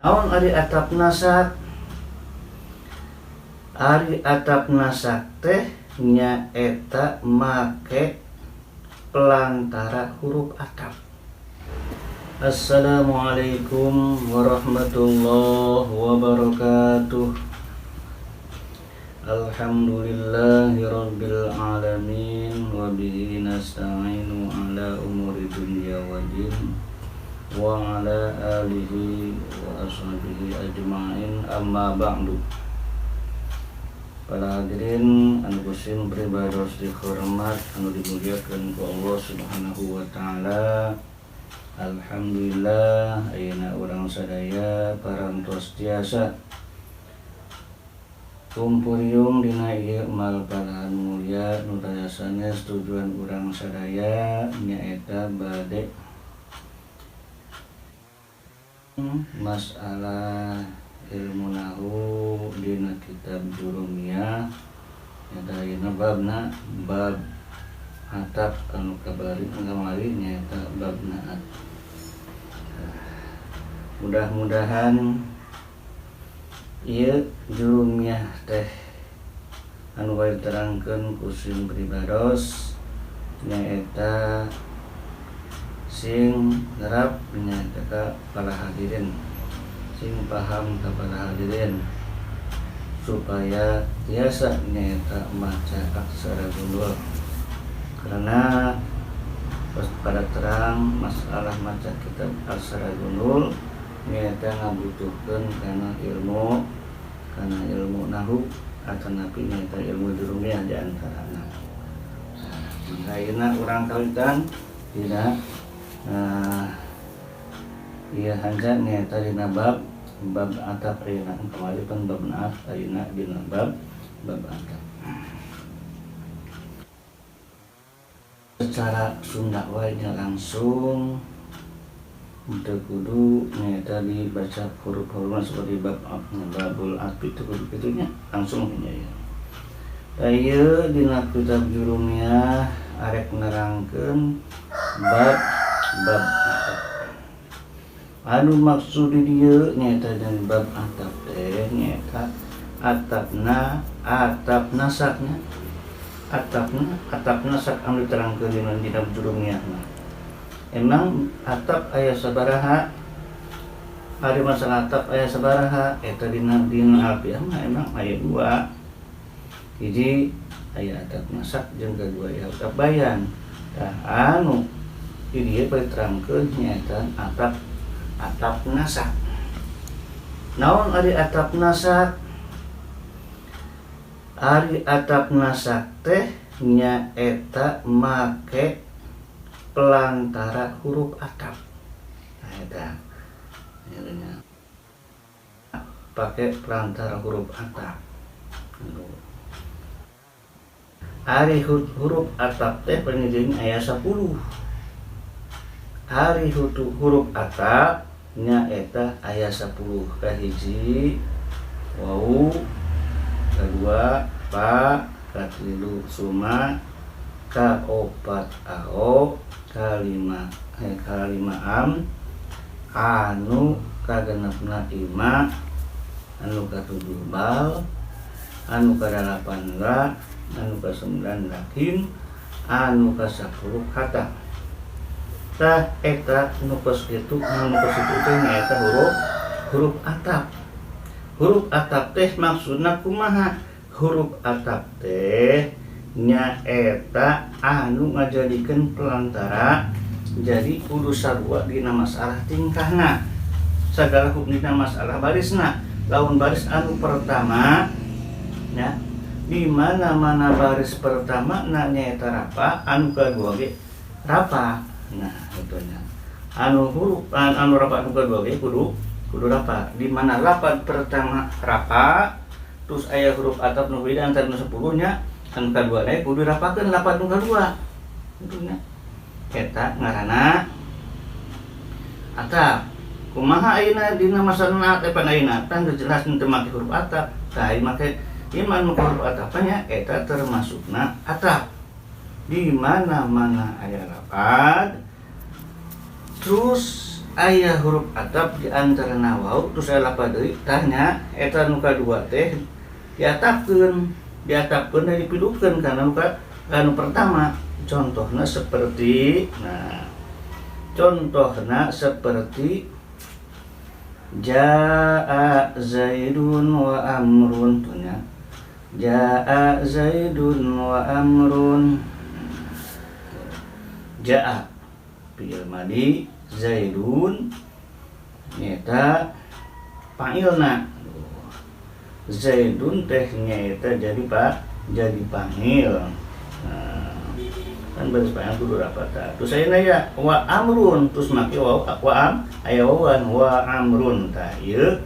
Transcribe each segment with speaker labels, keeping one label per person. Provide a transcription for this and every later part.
Speaker 1: Naon ari ataf nasaq? Ari ataf nasaq teh nyaeta make pelantara huruf ataf. Assalamualaikum warahmatullahi wabarakatuh. Alhamdulillahi rabbil alamin wa bihi nasta'inu ala umuri dunya waddin wa ala alihi wa ashabihi ajma'in, amma ba'du. Para hadirin anu ku sim pribados dihormat, anu dimuliakan ku Allah Subhanahu wa Ta'ala. Alhamdulillah, ayeuna urang sadaya parantos tiasa kumpuriung dina ieu mal palahan mulia nu sanes tujuan urang sadaya nyaeta bade masalah ilmu nahwu dina kitab Jurumiyah, nyaeta ayeuna babna bab ataf. Anu kabari kamari nyaeta bab naat. Mudah-mudahan ieu Jurumiyah teh anu bade diterangkeun ku sim pribados nyaeta sing nerap nyaeta ka para hadirin, sing paham ka para hadirin, supaya tiasa nyaeta maca aksara gundul, karena pada terang masalah maca kitab aksara gundul nyaeta ngabutuhkeun kana ilmu nahwu atanapi nyaeta ilmu Jurumiyah di antarana. Nah, ayeuna urang kawitan dina ieu hanca, nyaeta dina bab bab ataf ayeuna. Kamari pan bab naat, ayeuna dina bab bab ataf. Secara Sunda wae nya, langsung teu kudu nyaeta dibaca huruf-hurufna seperti bab babul atfi, teu kudu kitu nya, langsung nya ya. Ieu dina kitab Jurumiyah arek nerangkeun bab bab ataf. Anu maksud di dieu nyaeta dan bab ataf teh nyaeta atafna ataf nasaqna, atafna ataf nasaq anu diterangkeun dina dina Jurumiyah mah. Emang ataf aya sabaraha? Ari masalah ataf aya sabaraha eta dina dina Alfiah mah emang aya dua. Hiji aya ataf nasaq jeung kadua aya ataf bayan. Tah, anu di dieu bade diterangkeun nyaeta ataf ataf nasaq. Naon ari ataf nasaq? Ari ataf nasaq teh nyaeta make pelantara huruf ataf. Nah, eta nya pakai pelantara huruf ataf. Ari huruf ataf teh penjing aya 10. Ari huruf ataf nyaeta aya 10. Kahiji wau, kedua fa, katilu summa, kaopat ao, kalima am, anu kagenepna ima, anu katujuh bal, anu kadalapan la, anu kasembilan lakin, anu kasapuluh hatta. Tah, eta nu kos kitu, nu kos kitu teh nyaeta huruf huruf ataf. Huruf ataf teh maksudna kumaha? Huruf ataf teh nyaeta anu ngajadikeun pelantara, jadi kudu sarua dina masalah tingkahna, sagala dina masalah barisna. Lamun baris anu pertama ya, di mana mana baris pertama na nyaeta rapa, anu kadua ge rapa. Nah, itu nya anu huruf anu rapa, anu kadua ge kudu kudu rapa. Di mana lapad pertama rapa, terus aya huruf ataf nu beda antara nu 10 nya, anu kadua teh kudu rapakeun lapad nu kadua. Itu nya eta ngaranna ataf. Kumaha ayeuna dina masalah teh? Pan ayeuna tah geus jelas teu make huruf ataf. Tah, ieu make ieu mah make huruf ataf nya, eta termasukna ataf. Di mana-mana aya lapad terus Aya huruf ataf di antarana wau terus aya lapad deui, tah nya eta nu kadua teh diatafkeun, diatafkeun dan dipilukeun kana nu anu pertama. Contohna seperti, nah, contohna seperti jaa Zaidun wa Amrun tuh nya. Jaa Zaidun wa Amrun. Jaa fi'il madi, Zaidun nyata fa'ilna. Zaidun teh nyaeta jadi pak, jadi fa'il. Nah, kan baris fa'il kudu rapat tah. Terus ayeuna ya wa amrun, terus make wa, wa am aya wawan wa amrun, tah ieu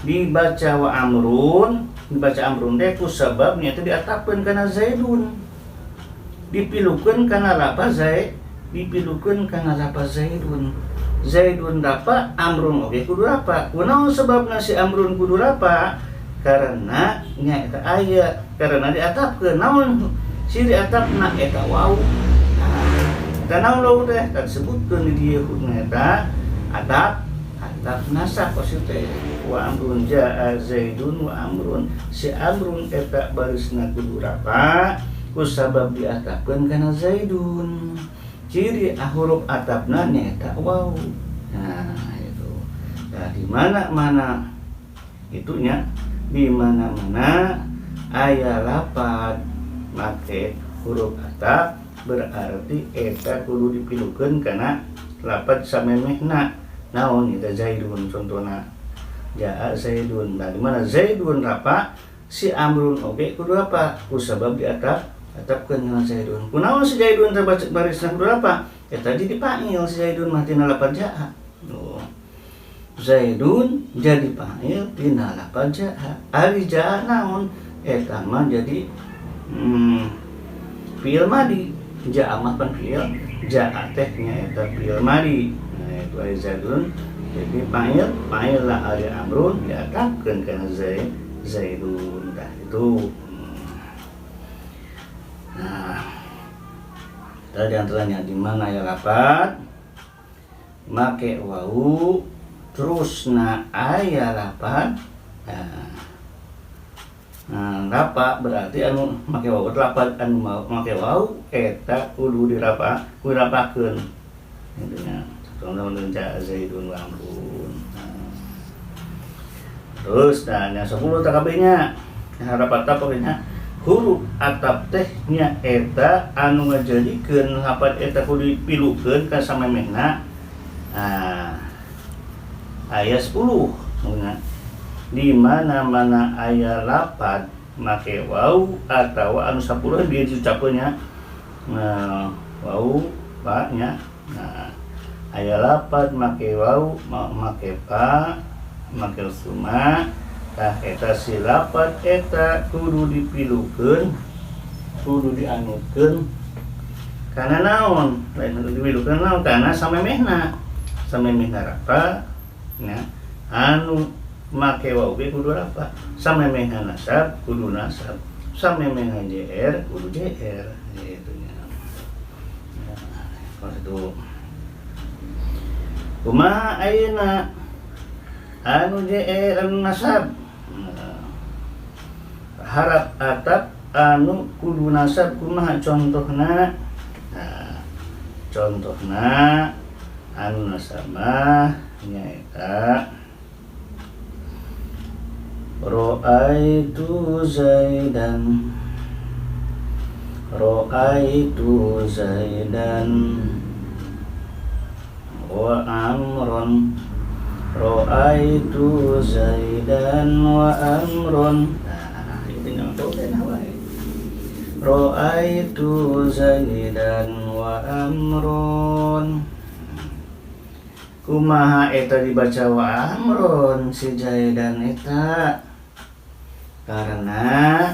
Speaker 1: dibaca wa amrun, dibaca amrun teh ku sabab nyaeta diatafkeun kana Zaidun, dipilukeun kana lafaz Zaid, dipilukeun kana lafaz Zaidun. Zaidun rapa, amrun oge kudu rapa. Kunaon sebabna si amrun kudu rapa? Karena nyaeta aya, karena diatafkeun. Naon si diatafna eta? Wau. Nah, eta naon wau teh? Tadi disebutkeun di dieu eta ataf, ataf nasab pasti teh. Wa amrun, jaa Zaidun wa amrun, si amrun eta barisna kudu rapa ku sabab diatafkeun kana Zaidun, ciri huruf atafna nyaeta waw. Nah, itu. Nah, di mana-mana itunya, di mana-mana aya lapad make huruf ataf berarti eta kudu dipilukeun kana lapad samemehna. Naon eta? Zaidun. Contohna jaa Zaidun. Nah, di mana Zaidun rapa, si amrun oge kudu rapa ku sabab diataf, atafkeun kana Zaidun. Kunaon si Zaidun teh baca barisna kudu rapa? Eta jadi fa'il si Zaidun mah tina lapad jaa. Tuh. Zaidun jadi fa'il tina lapad jaa. Ari jaa naon? Eta mah jadi fi'il madi. Jaa mah pan fi'il, jaa teh nya eta fi'il madi. Nah, itu ari Zaidun jadi fa'il, fa'il lah. Ari amrun diatafkeun kana Zaidun. Dah itu. Nah, tadi antaranya di mana ya lapad make wau terus na aya lapad, nah, nah rapa berarti anu make wau, lapad anu make wau eta kudu dirapa, kudu dirapakeun gitu nya. Contohna jaa Zaidun wa amrun. Nah, terus nah nya 10 tah kabeh nya harapan pokoknya huruf ataf teh nya eta anu ngajadikeun lapad eta kudu dipilukeun ka samemehna. Nah, aya 10 nya. Di mana-mana aya lapad make wau atau anu 10 dia diucapkeun nya. Nah, wau ba nya. Nah, aya lapad make wau, make ba, make suma. Tah, eta si lapad eta kudu dipilukeun, kudu dianutkeun karena naon? Lain kudu dipilukeun naon? Karena samemehna, samemehna rapa nya, anu make wau ge kudu rapa, samemehna nasab kudu nasab, samemehna jer kudu jer gitu nya. Nah, kalau itu kumaha ayeuna anu jer, anu nasab? Nah, harap ataf anu kudu nasab kumaha contohna? Nah, contohna anu nasab mah nyaeta Ra'aitu Zaidan, Ra'aitu Zaidan wa Amron, Ra'aitu Zaidan wa Amron. Nah, itu nyontoh wae. Ra'aitu Zaidan wa Amron. Kumaha eta dibaca wa Amron si Zaidan eta? Karena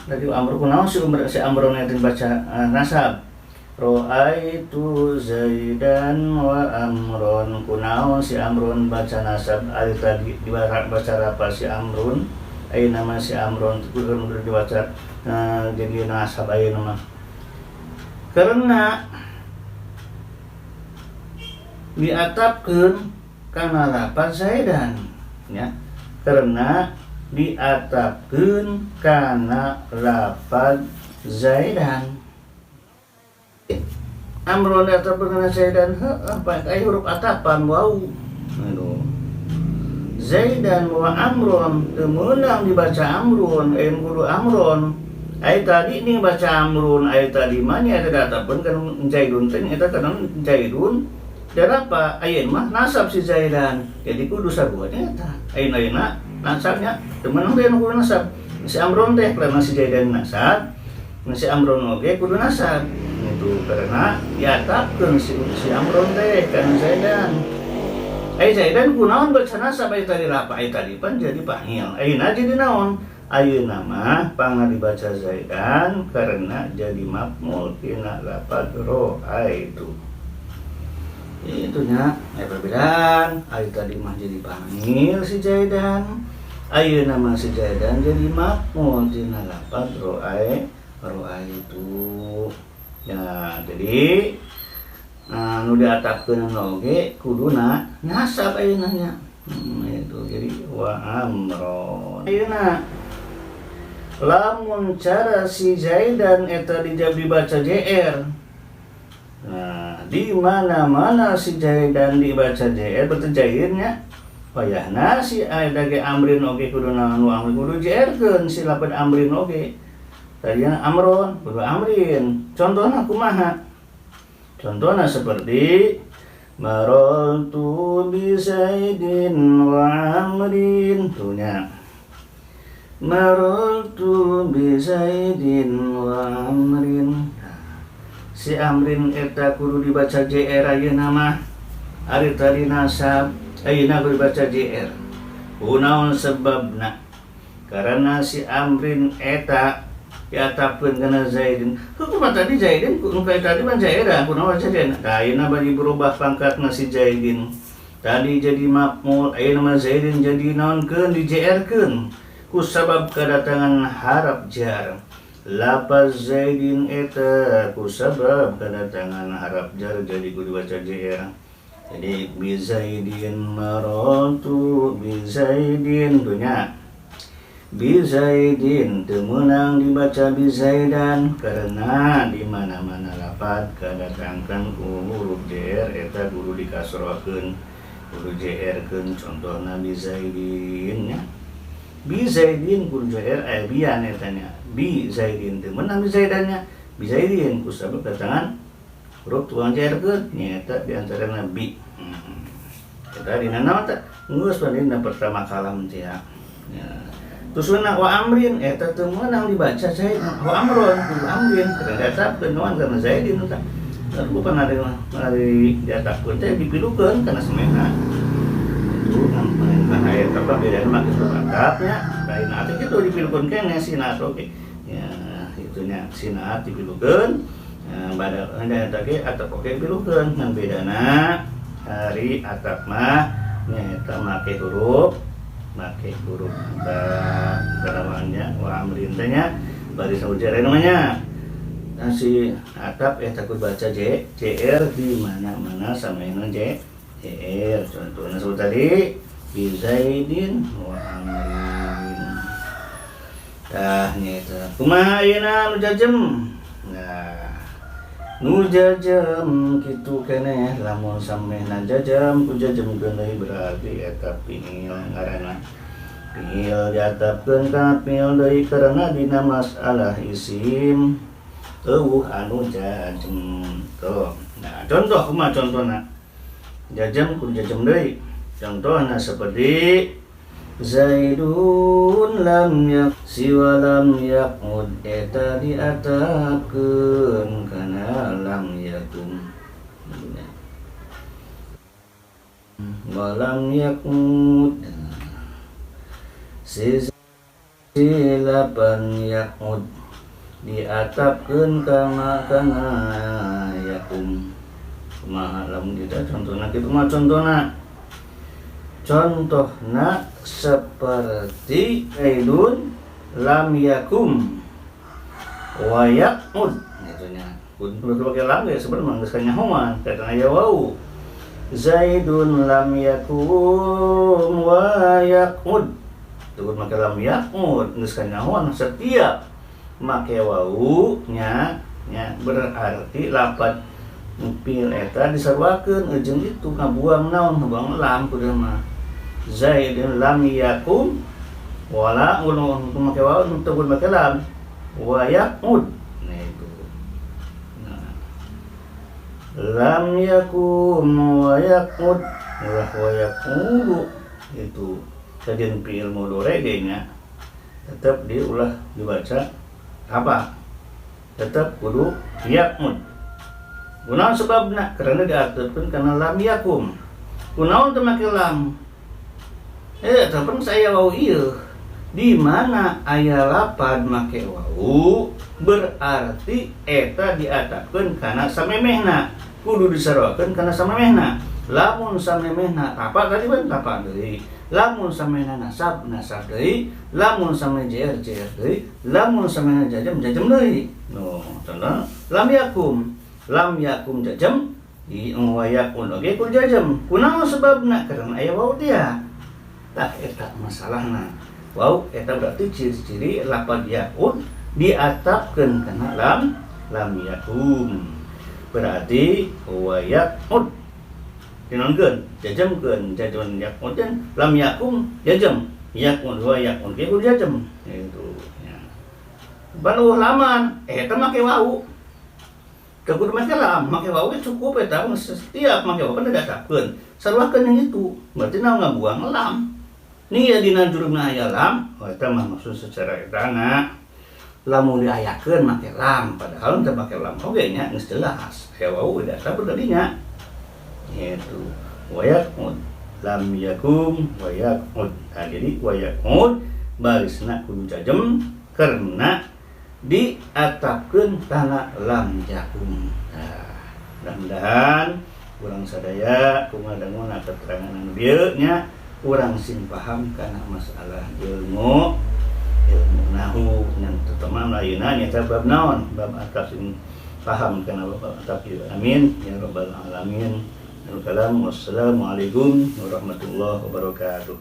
Speaker 1: tadi Amr kunaon si Umar, si Amron eta dibaca nasab? Ra'aitu Zaidan wa Amron, kunaon si Amron baca nasab? Ari tadi dibaca baca apa si Amrun? Ayeuna nama si Amron kudu dibaca jadi nasab ayeuna mah karena Diatapkeun kana lafaz Zaidan ya, karena diatapkeun kana lafaz Zaidan. Amron diatapkeun kana Zaidan, heueuh, aya huruf atapan wau. Aduh. Zaidan wa Amron teu meunang dibaca Amrun, aya kudu Amron. Aya tadi nih baca Amrun, aya tadi mah nya eta diatapkeun kan Zaidun teh eta kana Zaidun. Dan apa? Ayeuna mah nasab si Zaidan. Jadi kudu sarua nya eta. Ayeuna ayeuna nasabnya teu meunang teh kudu nasab. Si Amron teh karena si Zaidan nasab, si Amron oge kudu nasab. Itu karena diatapkeun si Amron teh kana Zaidan. Ai Zaidan kunaon baca nasab, ai tadi rapa, ai tadi pan jadi fa'il. Ayeuna jadi naon? Ayeuna mah pangna dibaca Zaidan karena jadi maf'ul tina lafaz itu. Itu nya aya perbedaan. Ai tadi mah jadi fa'il si Zaidan. Ayeuna mah si Zaidan jadi maf'ul tina lafaz ro'ai itu. Ya, jadi nu diatapkeun oge kuduna nasab ayeuna nya. Itu jadi wa amron. Ayeuna lamun cara si Zaidan eta dijab dibaca JR. Nah, di mana-mana si Zaidan dibaca JR berarti Jairnya. Wayahna si ada ge Amrin oge kudu naon, Amrin kudu JR-keun si lapad Amrin oge. Tadinya Amron kudu Amrin. Contohna kumaha? Contohnya seperti marartu bi Zaidin wa Amrin, tuh nya. Marartu bi Zaidin wa Amrin. Nah, si Amrin eta kudu dibaca JR ayeuna mah. Ari tadi nasab, ayeuna kudu dibaca JR. Kunaon sebabna? Karena si Amrin eta diatapkeun kana Zaidin. Kumaha tadi Zaidin nu kayak tadi mah Zaidan, kunaon baca Zaidin? Tah, ayeuna bari berubah pangkatna si Zaidin. Tadi jadi maf'ul, ayeuna mah Zaidin jadi naonkeun, di JR-keun. Ku sabab kedatangan harap jar. Lapaz Zaidin eta ku sabab kedatangan harap jar jadi kudu dibaca JR. Jadi bi Zaidin, marartu bi Zaidin, tuh nya. Bi Zaidin teu meunang dibaca bi Zaidan karena di mana-mana lapad kadatangkan ku huruf JR eta kudu dikasrohkeun, kudu JR-keun. Contohna bi Zaidin nya. Bi Zaidin kudu JR, aya bian eta nya. Bi Zaidin teu meunang bi Zaidan nya. Bi Zaidin ku sabab kedatangan huruf tukang JR-keun nyaeta di antarana bi. Eta dina naon teh? Geus dina pertama kalam teh ya. Ya. Tusuna wa Amrin eta teu meunang dibaca Zaid wa Amron, kudu Amrin karena diatapkeun naon karena Zaidin eta. Lalu bukan ada ari diatapkeun teh dipilukeun karena semena. Itu kan kan aya apa bedana mah geus atapnya. Lain atuh kitu dipilukeun keneh si naat oge. Ya, itunya si naat dipilukeun. Bada ada eta ge atap oge dipilukeun, ngan bedana ari atap mah nyaeta make huruf ba karawannya wa amrin teh nya baris ujar namanya. Nah, si atap takut baca J JR di mana-mana samaina J JR. Contohnya seperti tadi bi Zaidin wa Amrin. Tah, nyaeta kumaha ayeuna nu jajem? Nah, nu jajem kitu keneh, lamun samehna jajem ku jajemkeun deui berarti eta fiil ngaranna. Fiil diatapkeun kana fiil deui karena dina masalah isim euweuh anu jajem tuh. Nah, contoh kumaha contohna? Jajem ku jajem deui. Contohna seperti Zaidun lam yak siwa lam yaqud eta diatapkeun kana lam yakum wa lam yaqud si lapan yaqud diatapkeun kana yakum. Kumaha lamun kita contohna kitu mah? Contohna, contohna seperti Zaidun lam yakum wa yaqud gitu nya. Kudu pakai lam ya sebenarnya geus kanyahoan karena aya wau. Zaidun lam yakum wa yaqud. Tuh make lam yaqud geus kanyahoan setiap make wau nya nya berarti lapad fiil eta disaruakeun jeung itu ngabuang naon, ngabuang lam kudu mah. Zaidun lam yakum wala ulun make wau teu kudu make lam wa yaqud. Nah itu. Nah. Lam yakum wa yaqud ulah wa yaqudu itu kajian fiil mudhari ge nya tetap diulah dibaca apa, tetap kudu yaqud. Kunaon sebabna? Karena diaturkeun kana lam yakum. Kunaon teu make lam? Tapi saya wau ieu. Di mana aya lapad make wau berarti eta diatapkeun kana samemehna. Kudu disaruakeun kana samemehna. Lamun samemehna apa tadi ban apa deui. Lamun samemehna nasab nasab deui, lamun samemehna jer jer deui, lamun samemehna jajam jajam deui. No, contoh lam yakum. Lam yakum jajam di wa yakun oge kudu jajam. Kunaon sebabna? Karena aya wau dia. Tah eta masalahna. Wau eta berarti ciri-ciri lapad yakun diatapkeun kana lam lam yakum. Berarti wa yaqud dinonkeun jajamkeun jajam yaqud dan lam yakum jajam yakun wa yakun ge kudu jajam itu ya. Baru laman eta make wau. Teu kudu make lam, make wau ge cukup eta setiap make wau kan diatapkeun. Saruakeun yang itu, berarti naon ngabuang lam. Nih ya dina jurugna aya lam, oh eta mah maksud secara etana. Lamun diayakeun make lam, padahal teu make lam oge nya geus jelas. Aya wau diatap tadinya. Gitu. Wa yaqud lam yakum wa yaqud. Nah, jadi wa yaqud barisna kudu jajam karena diatapkeun kana lam yakum. Nah, mudah-mudahan urang sadaya kumaha keterangan anu dieu nya urang sing paham kana masalah ilmu ilmu nahu yang terutama ayeuna nyaeta bab naon, bab ataf, sing paham kana bab ataf ieu. Amin ya rabbal alamin. Wassalamualaikum warahmatullahi wabarakatuh.